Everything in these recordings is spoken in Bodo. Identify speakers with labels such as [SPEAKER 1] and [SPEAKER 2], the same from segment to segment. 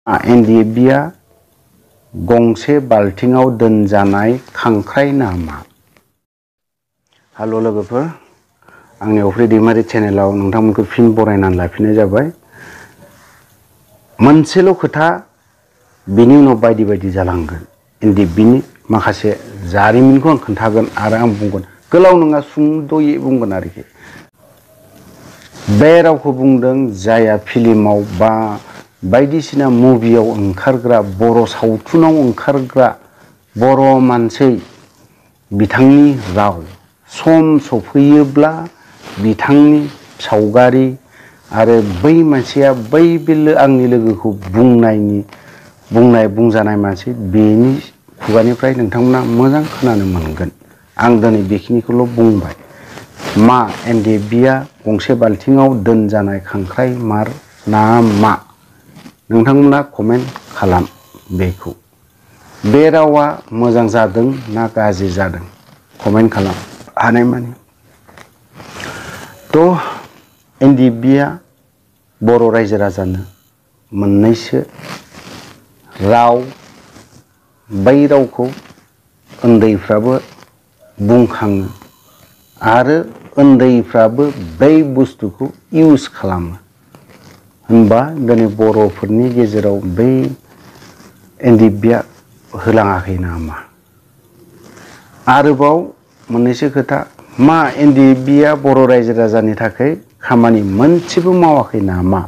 [SPEAKER 1] एनडिएफबिआ गंसे बाल्थिंआव दोनजानाय खांख्राइ नामा? हेलो लोगोफोर, आंनि अफ्रि दैमारि चेनेलाव नोंथांमोनखौ फिन बरायनानै लाफिननाय जाबाय। मोनसेल' खोथा, बिनि उनाव बायदि बायदि जालांगोन। एनडिएफबिनि माखासे जारिमिनखौ आं खोन्थागोन आरो आं बुंगोन, गोलाव नङा, सुंद'यै बुंगोन आरोखि। बे रावखौ बुंदों जायहा फिल्माव बा बायदिसिना मुभियाव ओंखारग्रा, बर' सावथुनाव ओंखारग्रा बर' मानसि, बिथांनि राव सम सफैयोब्ला बिथांनि सावगारि आरो बै मानसिया बै आंनि लोगोखौ बुंजानाय मानसि, बेनि खुगानिफ्राय नोंथांमोना मोजां खोनानो मोनगोन। आं दिनै बेखिनिखौल' बुंबाय। मा एनडिएफबिआ गंसे बाल्थिंआव दोनजानाय खांख्राइ मार ना मा? नोंथांमोना कमेन्ट खालाम। बेखौ बे रावा मोजां जादों ना गाज्रि जादों कमेन्ट खालाम हानायमानि। एनडिएफबिआ बर' रायजो राजानो मोननैसो राव, बै रावखौ उन्दैफ्राबो बुंखाङो आरो उन्दैफ्राबो बै बुस्थुखौ इउज खालामो। होनबा दिनै बर'फोरनि गेजेराव बै एनडिएफबिआ होलाङाखै नामा? आरोबाव मोननैसो खोथा, मा एनडिएफबिआ बर' रायजो राजानि थाखाय खामानि मोनसेबो मावाखै नामा?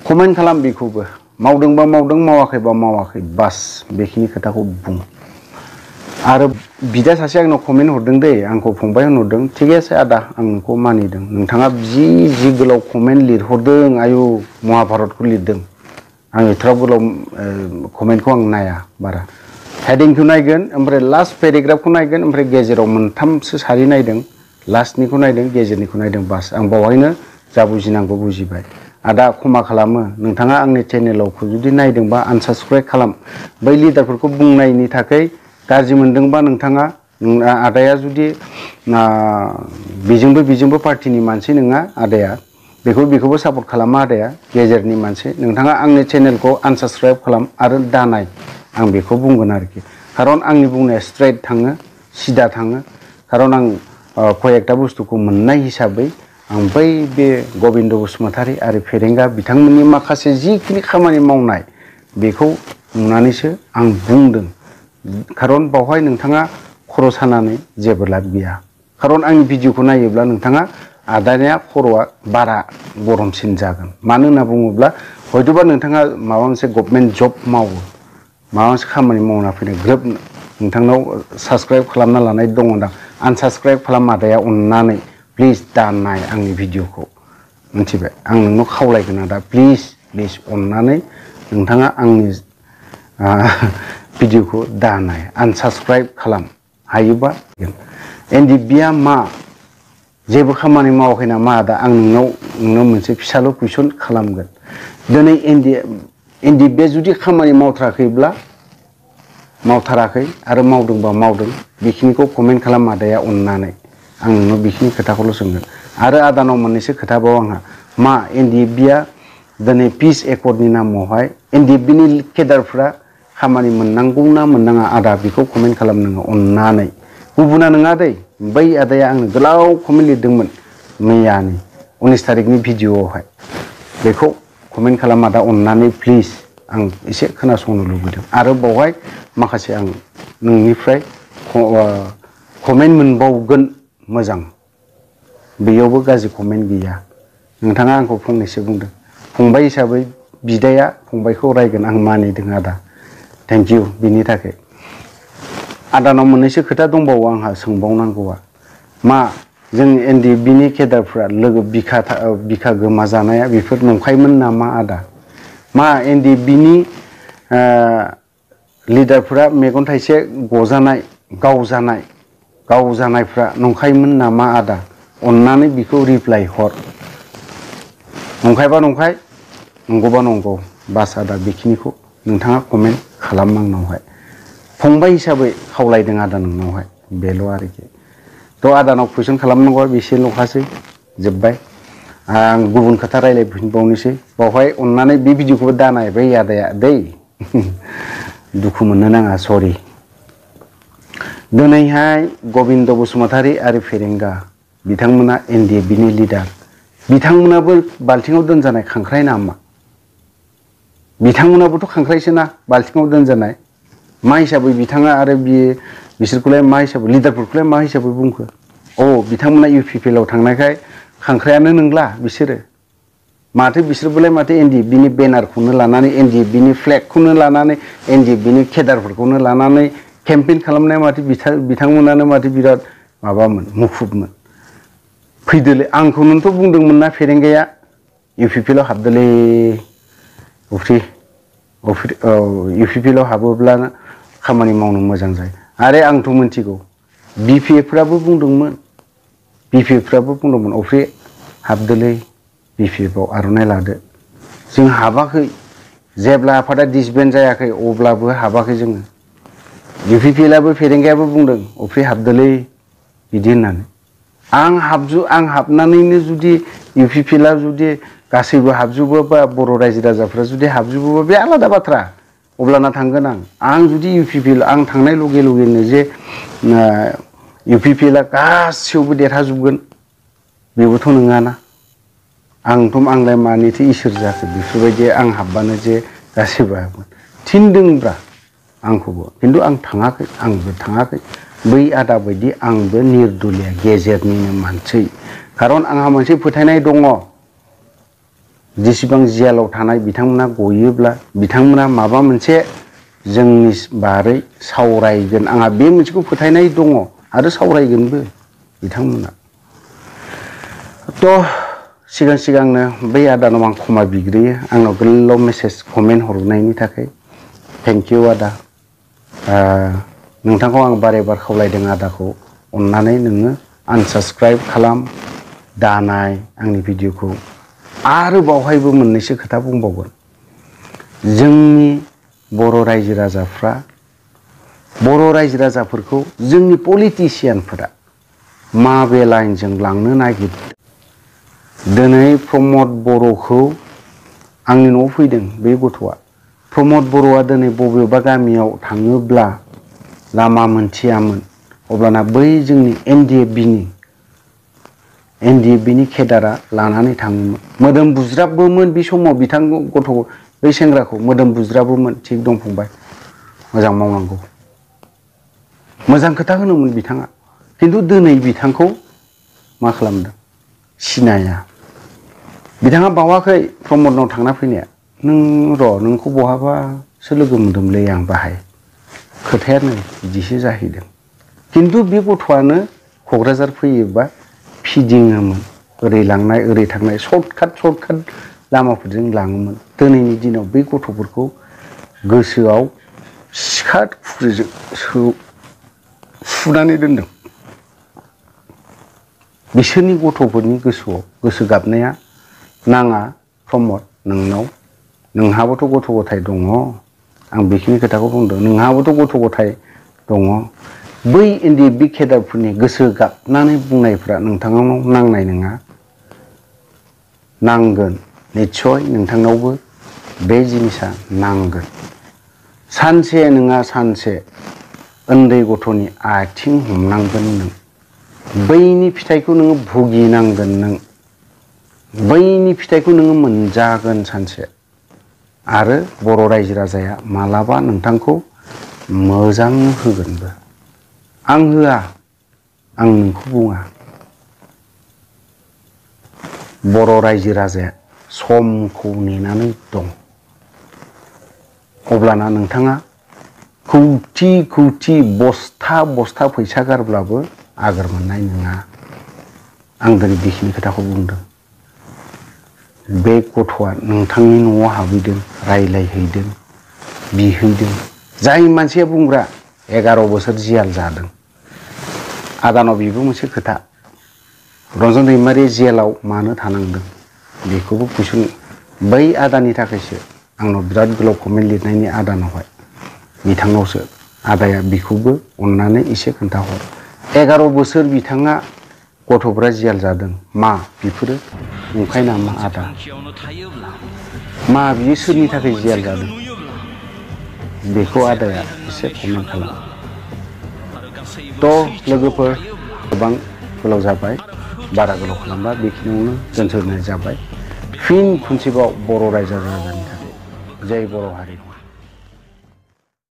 [SPEAKER 1] कमेन्ट खालाम। बेखौबो मावदोंबा मावदों, मावाखैबा मावाखै, बास बेखिनि खोथाखौ बुं। आरो बिदा सासे आंनाव कमेन्ट हरदों दै, आंखौ फंबाय होनहरदों। थिगैसे आदा, आं नोंखौ मानिदों। नोंथाङा जि गोलाव कमेन्ट लिरहरदों, आयु महाभारतखौ लिरदों। आं एथ'ग्राब गोलाव कमेन्टखौ आं नाया बारा। हेडिंखौ नायगोन, ओमफ्राय लास्ट पेराग्राफखौ नायगोन, ओमफ्राय गेजेराव मोनथामसो सारि नायदों, लास्टनिखौ नायदों, गेजेरनिखौ नायदों, बास। आं बावहायनो जा बुजिनांगौ बुजिबाय। आदा क्षमा खालामो, नोंथाङा आंनि चेनेलावखौ जुदि नायदोंबा आनसाबस्क्राइब खालाम। बै लिडारफोरखौ बुंनायनि थाखाय गाज्रि मोनदोंबा नोंथाङा, आदाया जुदि बेजोंबो पार्टिनि मानसि नङा आदाया, बेखौबो सापर्ट खालामा आदाया, गेजेरनि मानसि। नोंथाङा आंनि चेनेलखौ आनसाबस्क्राइब खालाम आरो दानाय, आं बेखौ बुंगोन आरोखि। खारन आंनि बुंनाया स्ट्रेट थाङो, सिदा थाङो। खारन आं कयेकटा बुस्थुखौ मोननाय हिसाबै आं बे गबिन्द बसुमतारी आरो फेरेंगा बिथांमोननि माखासे जिखिनि खामानि मावनाय, बेखौ नुनानैसो आं बुंदों। खारन बावहाय नोंथाङा खर' सानानै जेबो लाब गैया। खारन आंनि भिडिअखौ नायोब्ला नोंथाङा, आदानिया खर'आ बारा गरमसिन जागोन। मानो होनना बुङोब्ला हयथ'बा नोंथाङा माबा मोनसे गभर्नमेन्ट जब मावो, माबा मोनसे खामानि मावना फैनाय, ग्रोब नोंथांनाव साबस्क्राइब खालामना लानाय दङ दां। आनसाबस्क्राइब खालाम आदाया, अननानै प्लिज दानाय आंनि भिडिअखौ, मिथिबाय? आं नोंनाव खावलायगोन आदा, प्लिज अननानै नोंथाङा आंनि भिडिअखौ दानाय, आनसाबस्क्राइब खालाम हायोबा। एनडिएफबिआ मा जेबो खामानि मावाखै नामा आदा? आं नोंनाव मोनसे फिसाल' कुइसन खालामगोन। दिनै एनडिएफबिआ जुदि खामानि मावथाराखै आरो मावदोंबा मावदों, बेखिनिखौ कमेन्ट खालाम आदाया अननानै। आं नोंनाव बेखिनि खोथाखौल' सोंगोन। आरो आदानाव मोननैसो खोथाबाव आंहा, मा एनडिएफबिआ दिनै पिस एकर्डनि नामावहाय एनडिएफबिनि केडारफ्रा खामानि मोननांगौ ना मोननाङा आदा? बेखौ कमेन्ट खालाम नोङो अननानै। गुबुना नङा दै, बै आदाया आंनो गोलाव कमेन्ट लिरदोंमोन मैयानि 19 तारिखनि भिडिअआवहाय। बेखौ कमेन्ट खालाम आदा अननानै प्लिज, आं एसे खोनासंनो लुबैदों। आरो बावहाय माखासे आं नोंनिफ्राय कमेन्ट मोनबावगोन मोजां, बेयावबो गाज्रि कमेन्ट गैया। नोंथाङा आंखौ फंनैसो बुंदों, फंबाय हिसाबै बिदाया फंबायखौ रायगोन, आं मानिदों आदा। थेंक इउ बिनि थाखाय। आदानाव मोननैसो खोथा दंबावो आंहा सोंबावनांगौआ। मा जों एनडिएफबिनि केडारफ्रा बिखा गोमाजानाया बेफोर नंखायमोन नामा आदा? मा एनडिएफबिनि लिडारफ्रा मेगन थाइसे गावजानायफ्रा नंखायमोन नामा आदा? अननानै बेखौ रिप्लाइ हर। नंखायबा नंखाय, नंगौबा नंगौ, बास आदा। बेखिनिखौ नोंथाङा कमेन्ट खालाम आंनावहाय। फंबाय हिसाबै खावलायदों आदा नोंनावहाय, बेल' आरोखि। आदानाव कुइसन खालामनांगौआ बेसेल'खासै, जोब्बाय। आं गुबुन खोथा रायलायफिनबावनोसै बावहाय अननानै बे भिडिअखौबो दानाय बै आदाया दै दुखु मोननो नाङा सरि दिनैहाय गबिन्द बसुमतारी आरो फेरेंगा बिथांमोना एनडिएफबिनि लिडार बिथांमोनाबो बाल्थिङाव दोनजानाय खांख्राइ नामा बिथांमोनाबोथ' खांख्राइसो ना बाल्थिङाव दोनजानाय मा हिसाबै बिथाङा आरो बिसोरखौलाय मा हिसाबै लिडारफोरखौलाय मा हिसाबै बुंखो बिथांमोना इउपिपिएलआव थांनायखाय खांख्रायानो नंला बिसोरो माथो बिसोरबोलाय माथो एनडिएफबिनि बेनारखौनो लानानै एनडिएफबिनि फ्लेगखौनो लानानै एनडिएफबिनि केडारफोरखौनो लानानै केम्पेइन खालामनाया माथो बिथांमोनानो माथो बिराद माबामोन मुखुबमोन फैदोलै आंखौनोथ' बुंदोंमोन ना फेरेंगाया इउपिपिएलआव हाबदोलै इउपिपिएलआव हाबोब्ला खामानि मावनो मोजां जायो आरो आंथ' मिथिगौ बिपिएफफ्राबो बुंदोंमोन अफ्रि हाबदोलै बिपिएफआव आर'नाइ लादो जों हाबाखै जेब्ला आफादा डिसबेन्ड जायाखै अब्लाबो हाबाखै जोङो इउपिपिएलआबो फेरेंगायाबो बुंदों अफ्रि हाबदोलै बिदि होननानै आं हाबनानैनो जुदि इउपिपिएलआ जुदि गासैबो हाबजोबोबा बर' रायजो राजाफ्रा जुदि हाबजोबोबा बे आलादा बाथ्रा अब्लाना थांगोन आं जुदि इउपिपिएल आं थांनाय लगे लगेनो जे इउपिपिएलआ गासैयावबो देरहाजोबगोन बेबोथ' नङाना आंलाय मानिथो इसोर जाखो बेफोरबायदि आं हाबबानो जे गासैबो हाबगोन थिनदोंब्रा आंखौबो खिन्थु आं थाङाखै बै आदा बायदि आंबो निर्दलिया गेजेरनिनो मानसि खारन आंहा मोनसे फोथायनाय दङ जेसेबां जियालाव थानाय बिथांमोना गयोब्ला बिथांमोना माबा मोनसे जोंनि बारै सावरायगोन आंहा बे मोनसेखौ फोथायनाय दङ आरो सावरायगोनबो बिथांमोना सिगांनो बै आदानाव आं क्षमा बिग्रोयो आंनाव गोलाव मेसेज कमेन्ट हरनायनि थाखाय थेंक इउ आदा नोंथांखौ आं बारे बार खावलायदों आदाखौ अननानै नोङो आनसाबस्क्राइब खालाम दानाय आंनि भिडिअखौ आरो बावहायबो मोननैसो खोथा बुंबावगोन जोंनि बर' रायजो राजाफोरखौ जोंनि पलिटिसियानफोरा माबे लाइनजों लांनो नागिरदों दिनै प्रमद बर'खौ आंनि न'आव फैदों बे गथ'आ प्रमद बर'आ दिनै बबेबा गामियाव थाङोब्ला लामा मोनथियामोन अब्लाना बै जोंनि एनडिएफबिनि केडारा लानानै थाङोमोन मोदोम बुज्राबोमोन बे समाव बिथां गथ' बै सेंग्राखौ मोदोम बुज्राबोमोन थिग दं फंबाय मोजां मावनांगौ मोजां खोथा होनोमोन बिथाङा खिन्थु दिनै बिथांखौ मा खालामदों सिनाया बिथाङा बावाखै प्रमदनाव थांना फैनाया नोंखौ बहाबासो लोगो मोनदोंलै आं बाहाय खोथायानो बिदिसो जाहैदों खिन्थु बे गथ'आनो क'क्राझार फैयोबा फिदिङोमोन ओरै लांनाय ओरै थांनाय सर्टकाट लामाफोरजों लाङोमोन दिनैनि दिनाव बै गथ'फोरखौ गोसोआव सिखा खुख्रिजों सुनानै दोनदों बिसोरनि गथ'फोरनि गोसोआव गोसो गाबनाया नाङा प्रमद नोंहाबोथ' गथ' गथाय दङ आं बेखिनि खोथाखौ बुंदों नोंहाबोथ' गथ' गथाय दङ बै एनडिएफबि केडारफोरनि गोसो गाबनानै बुंनायफ्रा नोंथांनाव नांनाय नङा नांगोन निस्सय नोंथांनावबो बे जिनिसा नांगोन सानसे नङा सानसे उन्दै गथ'नि आथिं हमनांगोन नों बैनि फिथाइखौ नोङो भुगिनांगोन नों बैनि फिथाइखौ नोङो मोनजागोन सानसे आरो बर' रायजो राजाया मालाबा नोंथांखौ मोजां होगोनबो आं होआ आं नोंखौ बुङा बर' रायजो राजाया समखौ नेनानै दं अब्लाना नोंथाङा कौटि बस्था फैसा गारब्लाबो आगोर मोननाय नङा आं दिनै बेखिनि खोथाखौ बुंदों बे गथ'आ नोंथांनि न'आव हाबहैदों रायलायहैदों बिहैदों जाय मानसिया बुंग्रा 11 बोसोर जियाल जादों आदानाव बेबो मोनसे खोथा रन्जन दैमारि जेलाव मानो थानांदों बेखौबो कुइसन बै आदानि थाखायसो आंनाव बिराद गोलाव कमेन्ट लिरनायनि आदानावहाय बिथांनावसो आदाया बेखौबो अननानै एसे खोन्थाहर 11 बोसोर बिथाङा गथ'फ्रा जियाल जादों मा बेफोरो नंखाय नामा आदा मा बियो सोरनि थाखाय जेल जादों बेखौ आदाया एसे कमेन्ट खालाम थ' लोगोफोर गोबां गोलाव जाबाय बारा गोलाव खालामबा बेखिनियावनो दोनथ'नाय जाबाय फिन खनसेबाव बर' रायजो राजानि थाखाय जय बर' हारि